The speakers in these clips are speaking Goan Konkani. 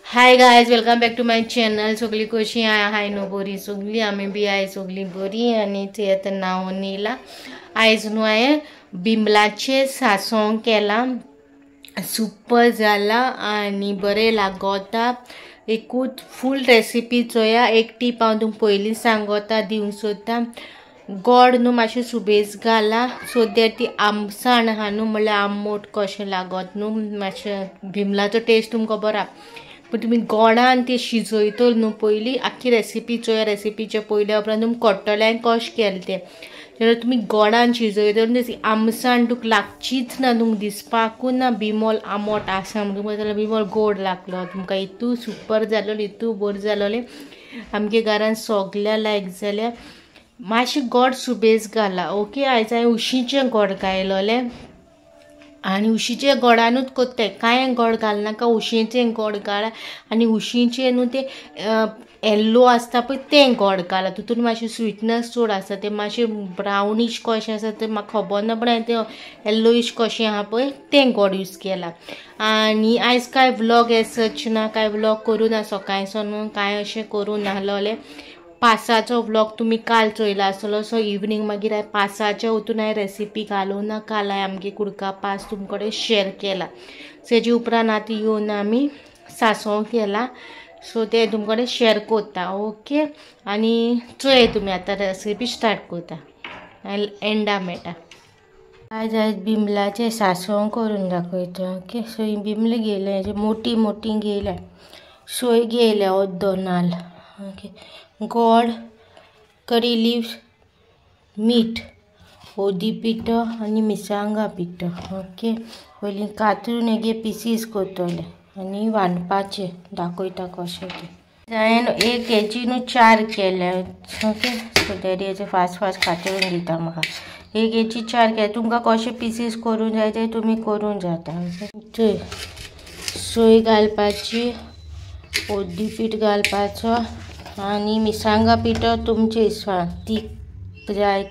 Hi guys, welcome back to my channel. सगळी कशी हाय न्हू बरी सगळी, आमी बी I सगळी बरी. आनी थंय आतां न्हांवन येयला. आयज न्हू हांवें बिमलाचें सासव केलां, सुपर जाला आनी बरें लागता. एकूच फूल रेसिपी चोया. एक टीप हांव तुमकां पयलीं सांगता, दिवंक सोदता. गोड न्हू मातशें सुबेज घाला सो that ती आमसाण आहा न्हू, म्हणल्यार आंबट कशें लागत न्हू, मातशें बिमलाचो टेस्ट तुमकां खबर आहा. पूण तुमी गोडान ते शिजयतले न्हू पयलीं. आख्खी रेसिपी चोया. रेसिपीचे पयल्या उपरांत तुमकां कळटलें हांवें कशें केलें तें. जाल्यार तुमी गोडान शिजयतले न्हू, ती आमसाण तुका लागचीच ना, तुमकां दिसपाकूच ना बिमोल आंबट आसा म्हणून. जाल्यार बिमोल गोड लागलो तुमकां. इतू सुपर जालोलें, इतू बरें जालोलें. आमगे घरान सगळ्या लायक जाल्या. मातशें गोड सुबेज घाला. ओके, आयज हांवें उशीचें गोड घायलोलें आनी उशीचे गोडानूच कोत्ताय. कांय गोड घालनाका, उशीचें गोड घाला. आनी उशीचें न्हू तें येल्लो आसता पळय तें गोड घाला. तितून मातशें स्विटनस चड आसा, तें मातशें ब्रावनीश कशें आसा तें म्हाका खबर ना, पण हांवें तें येल्लोइश कशें आहा पळय तें गोड यूज केलां. आनी आयज कांय व्लॉग एसच ना, कांय व्लॉग करूं ना सकाळीं कांय अशें करूं नाहलोलें. पासाचो व्लॉग तुमी काल चोयला आसतलो. सो इवनींग मागीर हांवें पासाच्या वतून हांवें रेसिपी घालूं ना. काल हांवें आमगे कुडका पास तुमचे कडेन शेर केला. तेजे उपरांत आतां येवन आमी सासव केला. सो ते तुमचे कडेन शेर कोत्ता. ओके, आनी चोय तुमी आतां रेसिपी स्टार्ट कोत्ता, एंडा मेळटा. आयज आयज बिमलाचें सासव करून दाखयता. ओके, सो ही बिमलां घेयल्या, मोटी मोटी घेयल्या, सोय घेयल्या अर्दो नाल्ल. ओके, गोड, करी लिव्स, मीठ, हळदी पिठो आनी मिरसांगा पिठो. ओके, पयलीं कातरून हेगे पिसीस करतले आनी वांटपाचें दाखयता कशें तें. हांवें एक हेची न्हू चार केल्या. ओके, सो डॅडी हेचे फास्ट फास्ट कातरून दिता म्हाका. एक हेची चार केल्या. तुमकां कशें पिसीस करूंक जाय ते तुमी करूंक जाता. चोय, सोय घालपाची, हळदी पीठ घालपाचो आनी मिरसांगा पिठो तुमचे हिसपान, तीख जाय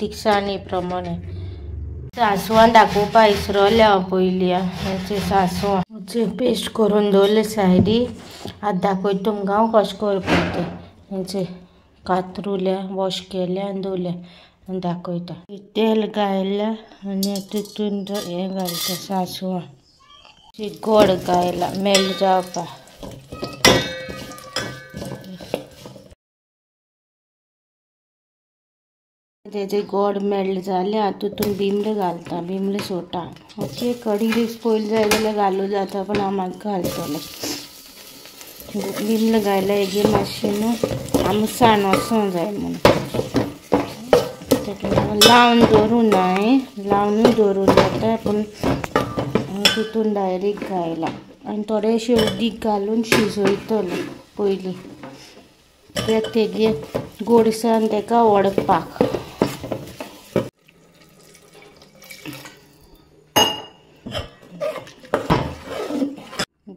तिखसाणी प्रमाणे. सासवां दाखोवपा विसरलें हांव पयलीं. हेचे सासवां पेस्ट करून दवरलें सायडी. आतां दाखयता तुमकां हांव कशें करपाक तें. हेचे कातरुल्या, वॉश केल्या आनी दवरल्या आनी दाखयता. तेल घायलां आनी तितून हें घालता सासवां. गोड घायला मेल्ट जावपाक. तेजे गोड मेल्ट जालें, आतां तितून बिमलां घालता, बिमलां सोडटा. ओके, कडी लिव्स पयलीं जाय जाल्यार घालूं जाता, पण हांव मागीर घालतलें. बिमलां घायल्या हेगे मातशें न्हू आमसाण वचोंक जाय म्हणून लावन दवरूं ना. हांवें लावनूय दवरूं जाता, पूण तितून डायरेक्ट घायला. आनी थोडेशें उदीक घालून शिजयतलें पयलीं, कित्याक तेगे गोडसान तेका ओडपाक.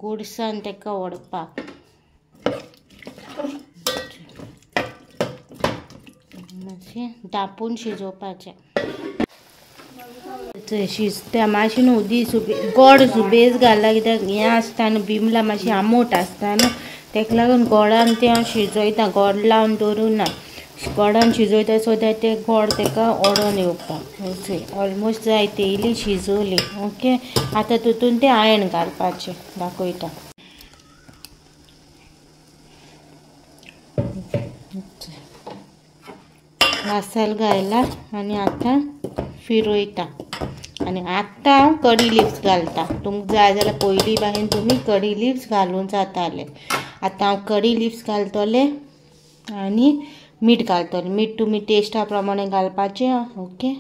गोडसान तेका ओडपाक. मातशें धांपून शिजोवपाचें. शिजता मातशें न्हू उदीक सुबे गोड सुबेज घाला, कित्याक हें आसता न्हू बिमलां मातशीं आंबट आसता न्हू, तेका लागून गोडान तें हांव शिजयता. गोड लावन दवरूं ना, गोडान शिजयता सो that तें गोड तेका ओडोन येवपाक. ओके, ऑलमोस्ट जायते इल्ली शिजोवली. ओके, आतां तितून तें आयण घालपाचें दाखयता. मसालो घायला आनी आतां फिरयता. आनी आतां हांव कडी लिव्स घालता. तुमकां जाय जाल्यार पयलीं भाशेन तुमी कडी लिव्स घालूंक जातालें. आतां हांव कडी लिव्स घालतलें आनी मीठ घालतलें. मीठ तुमी टेस्टा प्रमाणे घालपाचें. ओके,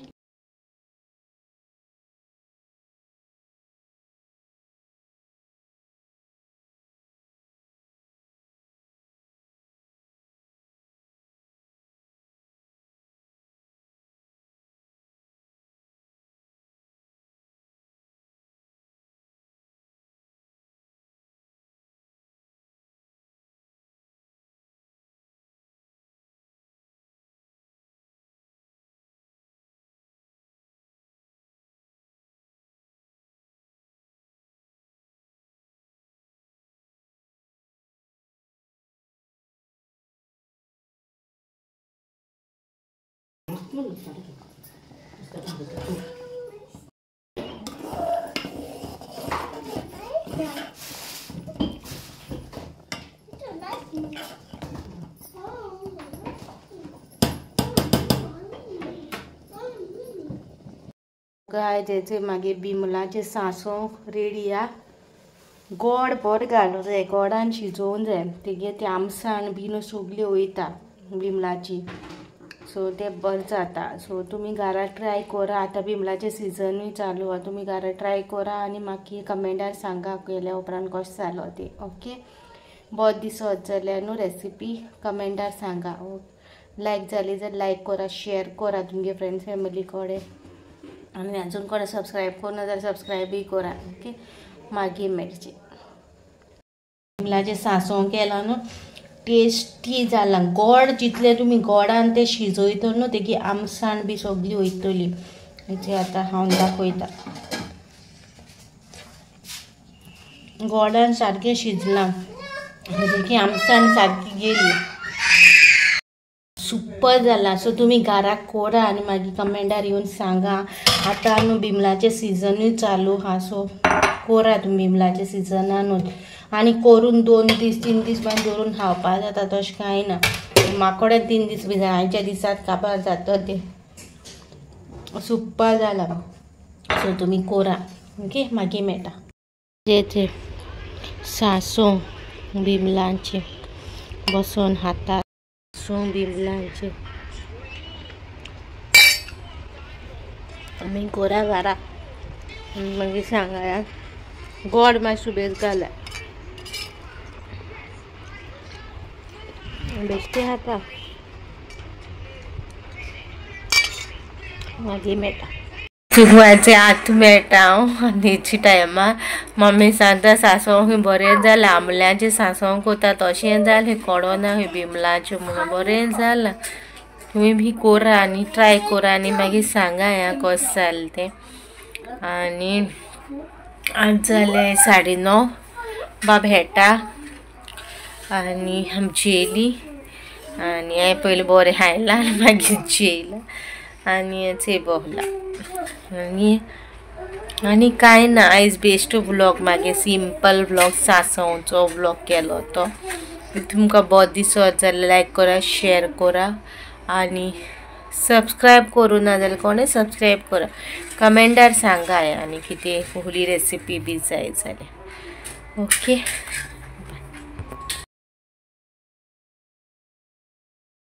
गाय मागीर बिमलाचे सांसव रेडी आ। गोड बरें घालूंक जाय, गोडान शिजोवंक जाय, तेगे ती आमसाण बीन सगळी वयता बिमलाची, सो ते बरें जाता। सो तुमी घरा ट्राय करा, आतां बिमलाचे सिजनूय चालू आहा, तुमी घरा ट्राय करा आनी मागीर कमेंटार सांगा केल्या उपरांत कशें जालो तें। ओके, बरें दिसत जाल्यार न्हू रेसिपी कमेंटार सांगा, लायक जाली जाल्यार लायक करा, शेअर करा तुमगे फ्रेंड्स फॅमिली कडेन, आनी अजून कोणें सबस्क्रायब करूं ना जाल्यार सबस्क्रायबूय करा। ओके, मागीर मेळचें। बिमलाचें सांसव केलां न्हू टेस्टी जालां, गोड जितलें तुमी गोडान तें शिजयतलो न्हू तेगी आमसाण बी सगळी वयतली। हें आतां हांव दाखयता, गोडान सारकें शिजलां, तेगी आमसाण सारकी गेली, सुपर जाला। सो तुमी घराक करा आनी मागीर कमेंटार येवन सांगा। आतां न्हू बिमलाचें सिजनूय चालू आहा, सो करा तुमी बिमलाचे सिजनानूच, आनी करून 2 दीस 3 दीस मागीर दवरून खावपाक जाता, तशें कांय ना। म्हाकोडेन 3 दीस बी जाय, आयच्या दिसात काबार जाता तें, सुपर जाला। सो तुमी करा। ओके, मागीर मेळटा। ते सांसव बिमलांचे बसोन हातात, सांसव बिमलांचे आमी करा घरा, मागीर सांगा। गोड मातसो बेस घाला, बेश्टे खाता, मागीर मेळटा। सुकवाचे आतां मेळटा हांव न्हिदच्या टायमार। मम्मी सांगता सांसव बरें जालां, आमल्यांचें सांसव करता तशें जालें, कोडोना खंय बिमलाचें म्हणून बरें जालां। तुमी बी करा आनी ट्राय करा आनी मागीर सांगा हें कशें जालें तें। आनी आज जालें 9:30, बाब हेटा आनी आमी जेयली, आनी हांवें पयलीं बरें खायलां आनी मागीर जेयलां आनी थंय बसलां। आनी आनी कांय ना, आयज बेश्ट व्लॉग, मागीर सिंपल व्लॉग, सांसवचो व्लॉग केलो तो। तुमकां बरो दिसत जाल्यार लायक करा, शेअर करा आनी सबस्क्रायब करूं ना जाल्यार कोणें सबस्क्रायब करा, कमेंटार सांगा आनी कितें कसली रेसिपी बी जाय जाल्यार। ओके।